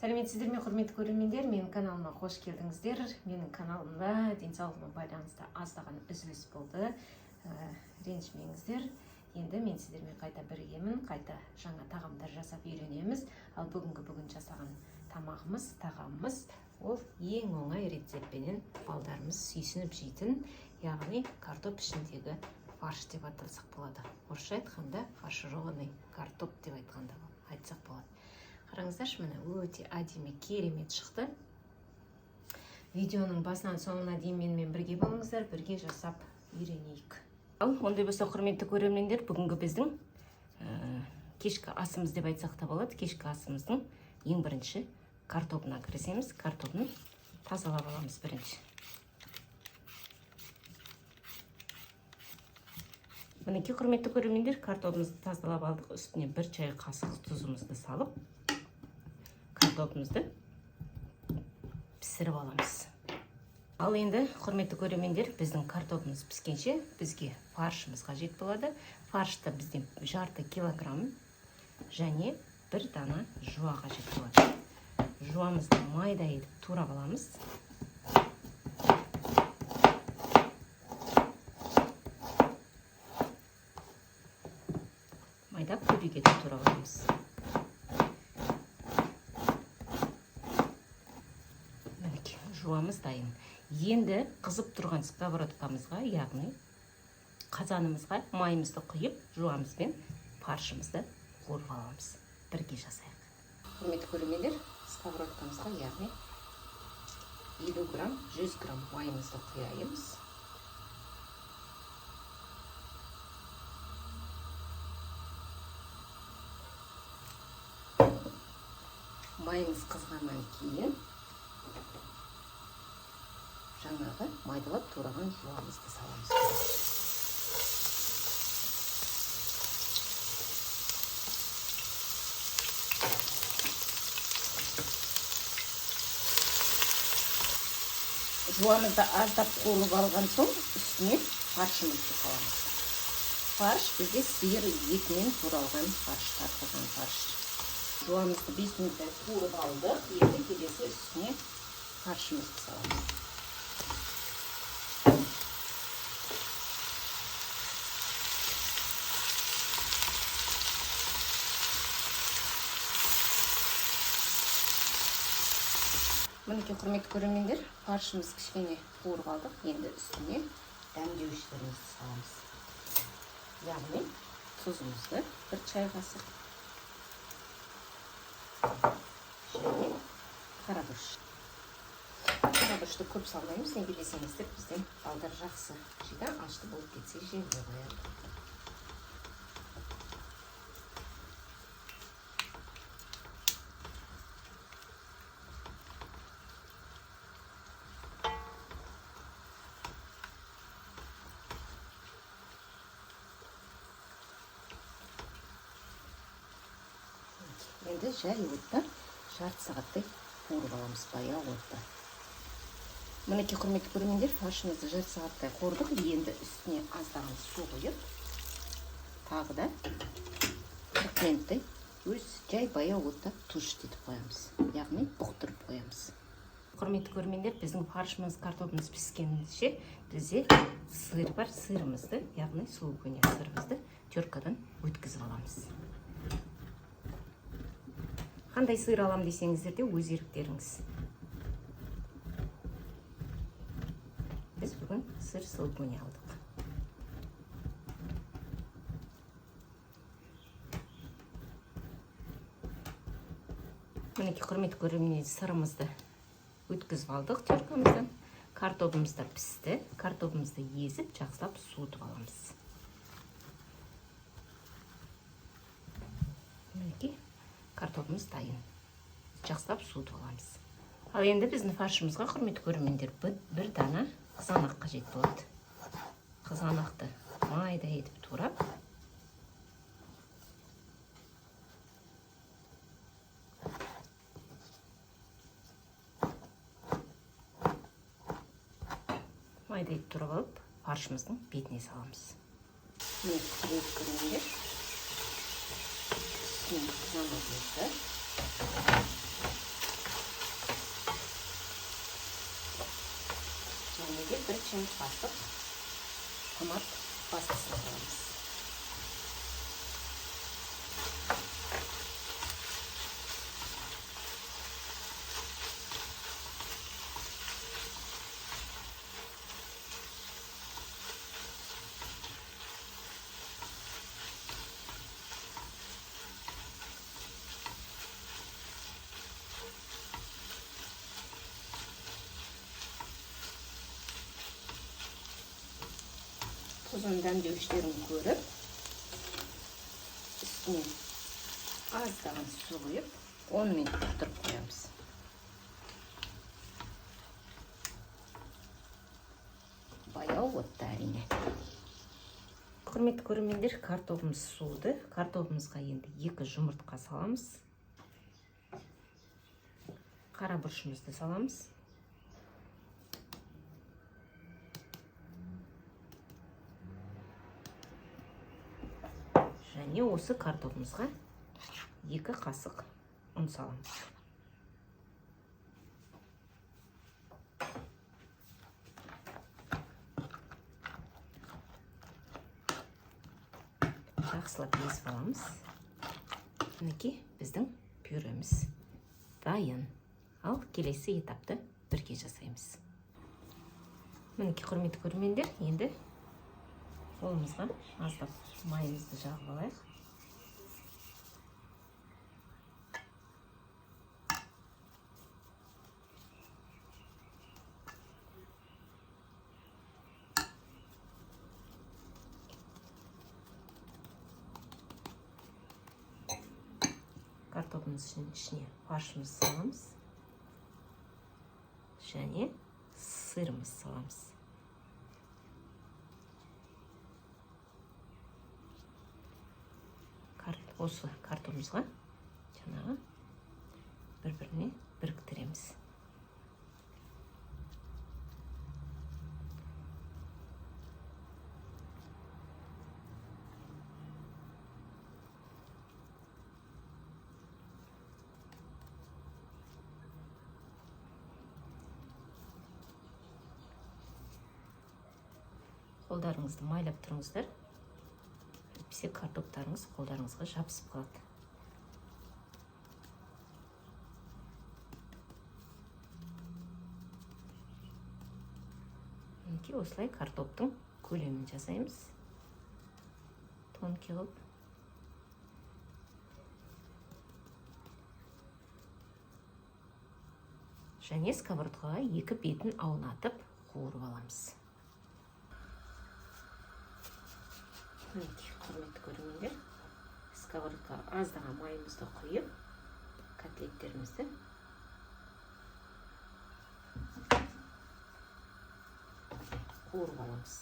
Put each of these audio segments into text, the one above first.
Сәлеметсіздер ме, құрметті көрермендер! Менің каналыма қош келдіңіздер. Менің каналымда денсаулығыма байланысты аздаған үзіліс болды. Ренжімеңіздер. Енді мен сіздермен қайта біргемін, қайта жаңа тағамдар жасап үйренеміз. Ал бүгін жасаған тағамымыз ол ең оңай рецептпенен балдарымыз сүйсініп жейтін, яғни картоп ішіндегі фарш деп атасақ болады. Орысша айтқанда фаршированный картоп деп айтсақ болады. Қараңыздаршы, міне, өте әдемі, керемет шықты. Видеоның басынан соңына дейін менімен бірге болыңыздар, бірге жасап үйренейік. Ал ондай болса, құрметті көрермендер, бүгінгі біздің кешкі асымыз деп айтсақ та болады. Кешкі асымыздың ең бірінші картобына кірісеміз. Картобын тазалап аламыз бірінші. Мінекей, құрметті көрермендер, картобымызды тазалап алдық. Үстіне 1 чай қасық тұзымызды салып, картобымызды пісіріп аламыз. Ал енді, құрметті көрермендер, біздің картобымыз піскенше бізге фаршымыз қажет болады. Фаршта бізде жарты килограмм және 1 дана жуа қажет болады. Жуамызды майда етіп турап аламыз. Майда кубик етіп турап аламыз. Мінекей, жуамыз дайын. Енді қызып тұрған сковородкамызға, яғни қазанымызға майымызды құйып, жуамызбен фаршымызды қуырып аламыз. Бірге жасайық. Құрметті көрермендер, сковородкамызға, яғни 50 грамм, 100 грамм майымызды құяйымыз. Майымыз қызғаннан кейін жаңағы майдалап тураған жуамызды саламыз. Жуамызды аздап қуырып алған соң үстіне фаршымызды саламыз. Фарш бізде сиыр етінен туралған фарш, тартылған фарш. Жуамызды 5 минуттай қуырып алдық. Енді келесі үстіне фаршымызды саламыз. Мінекей, құрметті көрермендер, фаршымыз кішкене қуырып алдық. Енді үстіне дәмдеуіштерімізді саламыз. Яғни тұзымызды 1 чай қасық және қара бұрыш. Қара бұрышты көп салмаймыз, неге десеңіздер, бізден балдар жақсы жейді, ашты болып кетсе жемей қояды. Енді жай отта жарты сағаттай қуырып аламыз, баяу отта. Мінекей, құрметті көрермендер, фаршымызды жарты сағаттай қуырдық. Енді үстіне аздаған су құйып, тағы да 40 минуттай өз жай баяу отта тушить етіп қоямыз, яғни бұқтырып қоямыз. Құрметті көрермендер, біздің фаршымыз, картобымыз піскенше бізде сыр бар. Сырымызды, яғни сулугуни сырымызды теркадан өткізіп аламыз. Қандай сыр алам десеңіздер де өз еріктеріңіз. Біз бүгін сыр сулугуни алдық. Мінекей, құрметті көрермендер, сырымызды өткізіп алдық теркамыздан. Картобымыз да пісті. Картобымызды езіп, жақсылап суытып аламыз. Мінекей, картобымыз дайын. Жақсылап суытып аламыз. Ал енді біздің фаршымызға, құрметті көрермендер, 1 дана қызанақ қажет болады. Қызанақты майда етіп турап, майда етіп турап алып, фаршымыздың бетіне саламыз. Міне, құрметті көрермендер, үстінен қызанағымызды бір шай қасық томат пастасын саламыз. Тұзын дәмдеуіштерін көріп, үстіне аздаған су құйып, 10 минут тұрып қоямыз. Баяу отта әрине. Құрметті көрермендер, картобымыз суыды. Картобымызға енді 2 жұмыртқа саламыз. Қара бұрышымызды саламыз. Және осы картобымызға 2 қасық ұн саламыз. Жақсылап езіп аламыз. Мінекей біздің пюреміз дайын. Ал келесі этапты бірге жасаймыз. Мінекей, құрметті көрермендер, енді қолымызға аздап майымызды жағып алайық. Картобымыздың ішіне фаршымызды саламыз және сырымызды саламыз. Осы картонымызға жаңағы бір-біріне біріктіреміз. Қолдарыңызды майлап тұрыңыздар. Әйтпесе картоптарыңыз қолдарыңызға жабысып қалады. Мінекей осылай картоптың көлемін жасаймыз. Тонкий қылып. Және сковородкаға екі бетін аунатып қуырып аламыз. Мінекей, құрметті көрермендер, сковородкаға аздаған майымызды құйып, котлеттерімізді қуырып аламыз.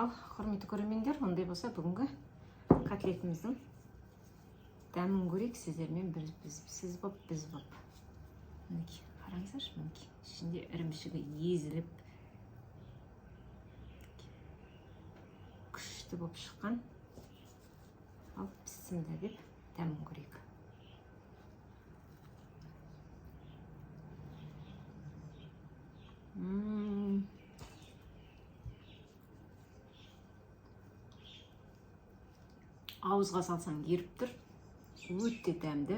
Ал, құрметті көрермендер, ондай болса бүгінгі котлетіміздің дәмін көрейік сіздермен бір біз, сіз боп, біз боп. Мінекей, қараңыздаршы, мінекей, ішінде ірімшігі езіліп күшті боп шыққан. Ал, бісміллә деп дәмін көрейік. Ауызға салсаң еріп тұр. Өте дәмді.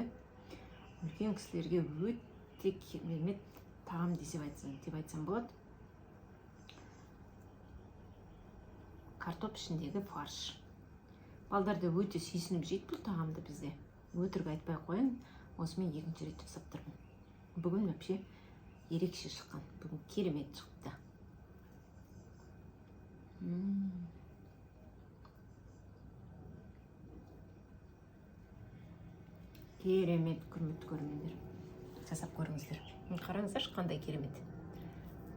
Үлкен кісілерге өте керемет тағам деп айтсам болады. Картоп ішіндегі фарш. Балдар да өте сүйсініп жейді бұл тағамды бізде. Өтірік айтпай ақ қояйын, осымен екінші рет жасап тұрмын. Бүгін вообще ерекше шыққан. Бүгін керемет шықты. Керемет, құрметті көрермендер. Жасап көріңіздер. Қараңыздаршы, қандай керемет.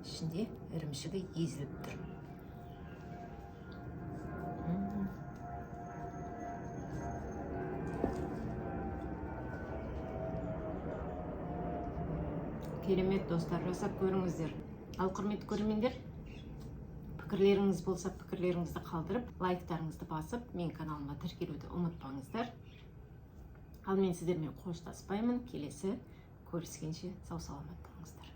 Ішінде ірімшігі езіліп тұр. Керемет, достар, жасап көріңіздер. Ал, құрметті көрермендер, Пікірлеріңіз болса, пікірлеріңізді қалдырып, лайктарыңызды басып, менің каналыма тіркелуді ұмытпаңыздар. Ал мен сіздермен қоштаспаймын. Келесі көріскенше сау саламат болыңыздар.